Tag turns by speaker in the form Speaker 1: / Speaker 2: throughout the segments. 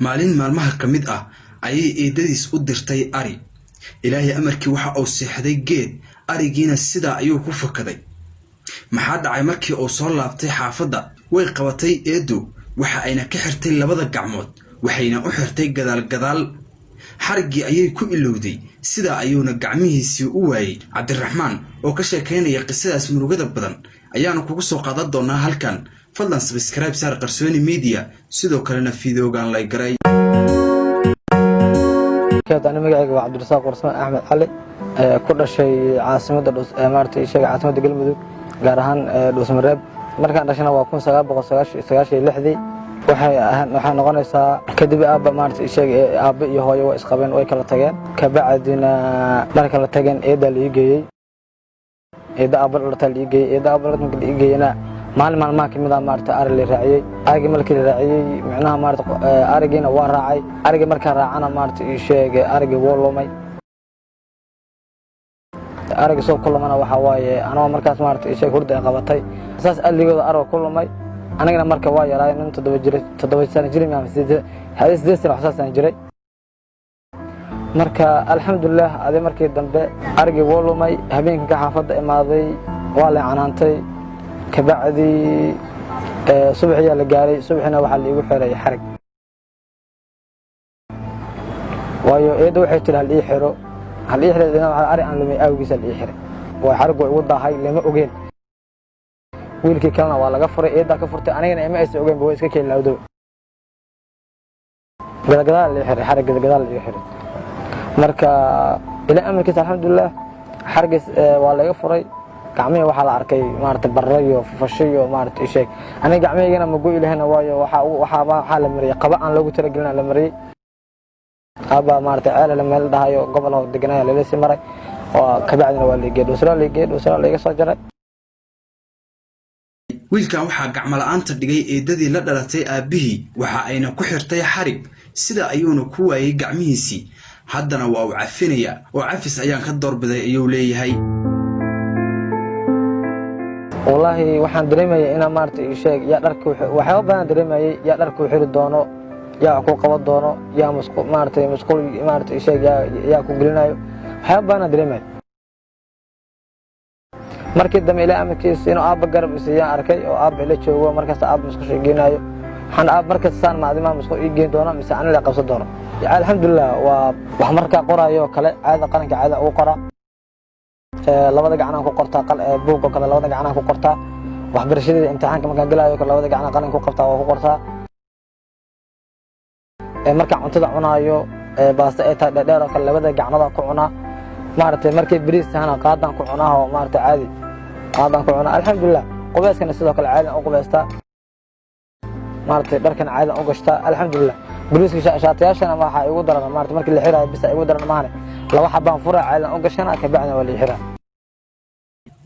Speaker 1: Maalin maalmaha ka mid ah ayay eedadiis u dirtay ari. Ilaahay amarkii, waxa uu seexday geed, arigiina sidaa ayuu ku fakaday. Maxaa dhacay? Markii uu soo laabtay xaafadda, way qabatay eedu, waxa ayna ka xirtay labada gacmood, waxayna u xirtay gadaal gadaal. Xariggii ayay ku ilowday, sidaa ayuuna gacmihiisii u waayey. Cabdiraxmaan oo ka sheekaynaya qisadaas murugada badan ayaanu kugu soo qaadan doonaa halkan. Fadlan subscribe saar Qarsooni Media, sidoo kalena videogan like garay.
Speaker 2: Ani magacayga waa Cabdirasaaq Warsame Axmed Cali, ku dhashay caasimada, maaragtay, sheega caasimadda Galmudug, gaar ahaan Dhuusmareeb. Markaan dhashana waa 1996-dii. Waxay noqonaysaa kadib aabba, maaragtay, sheeg, aabba iyo hooyo way isqabeen, way kala tageen. Kabacdina markay kala tageen, eedaa la ii geeyey, eedda aabba dhalataa la ii geeyey. Eedda aabba dhalata marka la ii geeyena, maalin maalmaha kamid ah, maaragtay, ari la raaciyey. Arigii markii la raaciyey, micnaha, maaragtay, arigiina waa raacay. Arigii markaan raacana, maaragtay, ii sheeg, arigii wuu lumay. Ariga soo ku lumana waxaa waaye anoo markaas, maaragtay, ii sheeg, hurda ay qabatay, saas adligooda ariga ku lumay. Anigana marka waa yaraay, nin 7 jiray, 7 sano jiray ama 8 sano, wax saasaan jiray. Marka alxamdulilah, adi markii dambe arigii wuu lumay. Habeenkanka xaafadda imaaday, waa la canaantay. Kabacdi subaxiyaa la gaaray. Subaxina waxaa la iigu xiray xarig, waayo eedda waxay tiri hal ii xiro, hal ii xiro. Ari aan lumay awgiisa la ii xiray. Waa xarig waa igu daahay, lama ogeen. Wiilkii kalena waa laga furay, eeddaa ka furtay, anigana ima aysan ogeenba, way iska keeni lahawdow. Gadagadaal la ii xiray, xarig gadagadaal la ii xiray. Marka ilaa amarkiisa, alxamdulilah, xarigiis waa laga furay. Gacmihii waxaa la arkay, maarata, barro iyo fufasho iyo, maarata, sheeg, aniga gacmahaygana ma go'i lahayna, waayo waxaa la mariyey qaba aan loogu talagelin la mariyey. Aabba, maarata, ceelale meel dhahayo gobol oo deganaya lala sii maray oo kabacdina waa laigey Dhuusra, laigey Dhuusra, laiga soo jaray.
Speaker 1: Wiilkan waxaa gacmo la'aanta dhigay eedadii la dhalatay aabbihii, waxa ayna ku xirtay xarig, sida ayuuna ku waayey gacmihiisii. Haddana waa uu cafinayaa oo "Cafis ayaan ka doorbiday" ayuu leeyahay.
Speaker 2: Wallaahi waxaan dareemayay inaa, maarata, ii sheeg, yaa dharka, waxyaaba badan dareemayay, yaa dharkuu xiri doono, yaa wax ku qaban doono, yaa musqu, maaratay, musqul, maarata, ii sheeg, yaa ku gelinayo. Waxyaaba badanaa dareemaya. Markii dambe ilaa amarkiisa inuu aabba garab isiiyaan arkay oo aabba ila joogo. Markaas aabba musqusha ii geenaayo, waxaan aab markasta saan ma adimaa musqul ii geen doono mise anila qabsan doono? Alxamdulilah, waa wax markaa qoraayo kale caadada qaranka caadada ugu qoraa, labada gacanaan ku qortaa. Buug oo kale labada gacanaan ku qortaa. Waxbarashadeeda imtixaanka markaan gelaayo kale, labada gacanaan qalin ku qabtaa, waa ku qortaa. Markaan cuntada cunaayo, baasta ay tahay dheerdheer oo kale, labada gacnood ku cunaa, maaragtay. Markay bariis tahana, qaadaan ku cunaa oo, maaragtay, caadi qaadaan ku cunaa, alxamdulilah. Qubeyskana sidoo kale caadi aan u qubeystaa, maaragtay, dharkan caadi aan u gashtaa, alxamdulilah. Bariiska shaatiyaashana waxaa igu daran, maaragtay, markii la xiraayo bisa igu daran maahane, laba xabaan fura, caadi aan u gashana, kabacdina waa la xiraa.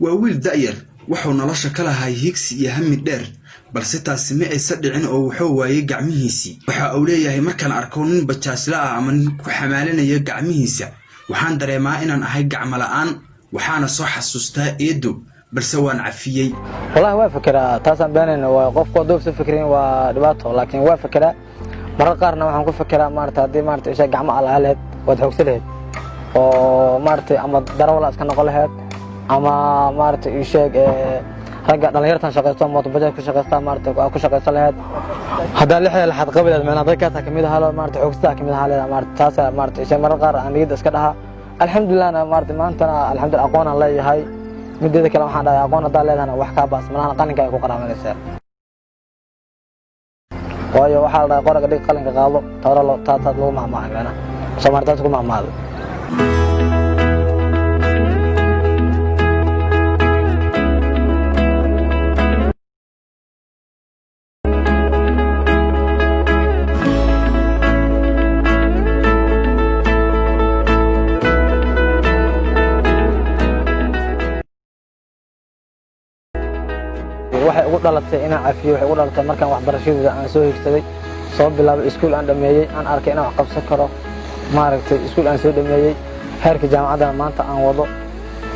Speaker 1: Waa wiil da'yar, wuxuu nolosha ka lahaa higsi iyo hami dheer, balse taasi ma aysa dhicin oo wuxuu waayey gacmihiisii. Waxa uu leeyahay: "Markaan arko nin bajaajla ah ama nin ku xamaalinaya gacmihiisa, waxaan dareemaa inaan ahay gacmo la'aan, waxaana soo xasuustaa eedo, balse waan cafiyey."
Speaker 2: Wallahi waa fekeraa, taasaan beenayna. Waa qofku hadduu sa fikrin waa dhibaato, laakiin waa fekeraa. Marar qaarna waxaan ku fekeraa, maarata, haddii, maarata, isha gacmo aa lahaa lahayd, waad xoogsa lahayd oo, maaragtay, ama darawala iska noqon lahayd ama, maaragtay, ii sheeg, ragga dhallinyartan shaqaysto, mootobajaaj ku shaqaysta, maaragtay, aa ku shaqaysan lahayd. Haddaa lixda laxaad qabi lahayd, macnaa dadkaasaa kamid ahaa, maaragtay, xoogsataa kamid ahaa leedahay, maaragtay. Taasa, maaragtay, isha marar qaar aan niyadda iska dhahaa. Alxamdulillahna, maaragtay, maantana alxamdulillah aqoon aan leeyahay. Mideeda kale waxaan dhahay, aqoon haddaa leedahana, wax kaa baas malahan, qalinka ay ku qaraabanaysaa, waayo waxaa la dhahay qoraga dhig, qalinka qaado. Taaro taataad lagu mahmaahay, macnaha Soomaali taas ku mahmaahday. Waxay ugu dhalatay inaan cafiyo, waxay ugu dhalatay markaan waxbarashadeeda aan soo higsaday, soo bilaabay iskuul, aan dhameeyey, aan arkay inaan wax qabsan karo, maaragtay, iskuul aan soo dhameeyey, heerka jaamacaddana maanta aan wado.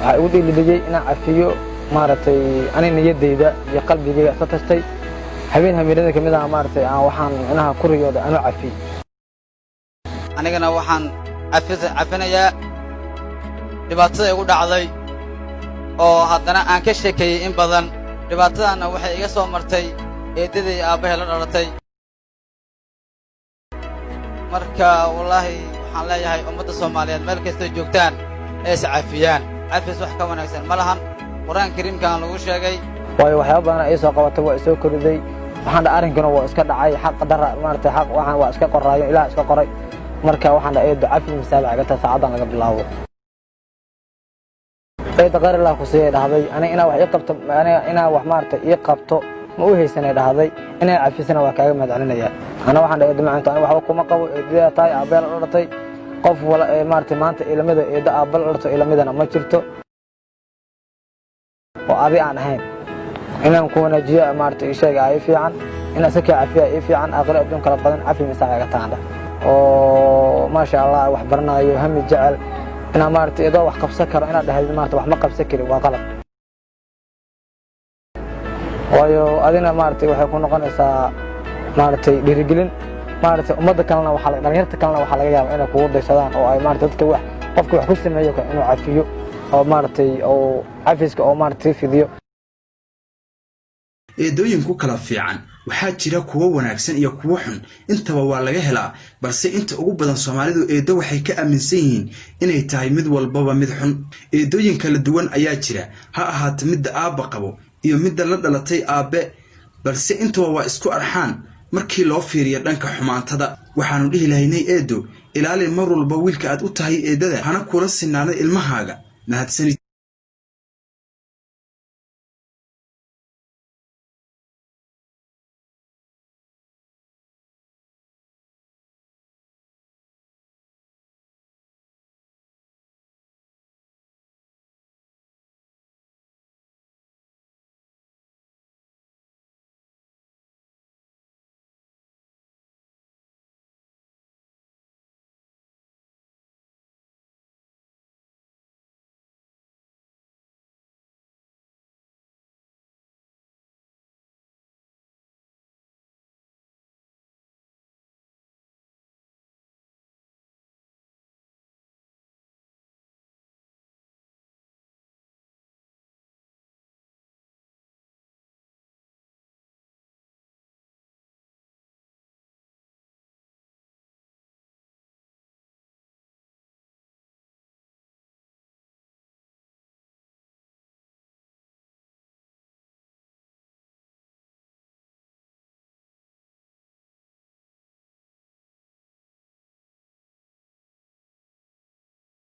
Speaker 2: Waxaa igu dhiilidhiyey inaan cafiyo, maaragtay, ani niyaddayda iyo qalbigayga isla tashtay. Habeen habeenada kamid ah, maaragtay, aan waxaan micnaha ku riyooday anoo cafiyey.
Speaker 3: Anigana waxaan cafinayaa dhibaatada igu dhacday oo haddana aan ka sheekeeyey in badan. Dhibaatadaanna waxay iga soo martay eeddaday aabbahay la dhalatay. Marka wallaahi waxaan leeyahay ummadda Soomaaliyeed meel kastay joogtaan ee is cafiyaan. Cafis wax ka wanaagsan ma lahan. Qur-aanka Kariimkaan lagu sheegay.
Speaker 2: Waayo, waxyaaba badan ay soo qabatay, waa isoo koriday. Waxaan dha arrinkuna waa iska dhacay, xaq dara maaragtay, xaq waxaan waa iska qoraayo, Ilaah iska qoray. Marka waxaan dha, eedo, cafi masaabic gata saacaddan laga bilaabo. Eeda, khayr Allah ku siiyay, dhahday. Aniga inaa wax ii qabto, aniga inaa wax maaragtay ii qabto ma u haysanay, dhahday. Inay cafisana waa kaaga mahad celinayaa. Ana waxaan dhahay, eedo macanto, aniga waxba kuma qabo. Eedadaa tahay, aabbee la dhalatay. Qof wala ee maaragtay maanta ilamida eeddo aabba la dhalato ilamidana ma jirto oo adi aan ahayn. Inaan ku wanaajiyo maaragtay ii sheega ii fiican, inaan iska kaa cafiya ii fiican. Aakhiro adduun kala badan cafi masaax iga taandha oo maasha Allah wax baranayo, hami jecel, inaa maaragtay idoo wax qabsan karo inaad dhahayd maaragtay wax ma qabsan karin waa qalad. Waayo, adina maaragtay waxay ku noqonaysaa maaragtay dhiirigelin. Maaragtay ummadda kalena waxaa, dhalinyarta kalena waxaa laga yaabaa inay kugu daysadaan oo ay maaragtay dadka wax qofka wax ku sameeyo inuu cafiyo oo maaragtay oo cafiska oo maaragtay fidiyo.
Speaker 1: Eedooyinku kala fiican. Waxaa jira kuwo wanaagsan iyo kuwo xun, intaba waa laga helaa, balse inta ugu badan Soomaalidu eeddo waxay ka aaminsan yihiin inay tahay mid walbaba mid xun. Eedooyin kala duwan ayaa jira, ha ahaato midda aabba qabo iyo midda la dhalatay aabbe, balse intuba waa isku arxaan markii loo fiiriyo dhanka xumaantada. Waxaanu dhihi lahaynay, eedo, ilaali mar walba wiilka aad u tahay eeddada, hana kula sinaada ilmahaaga. Mahadsanid.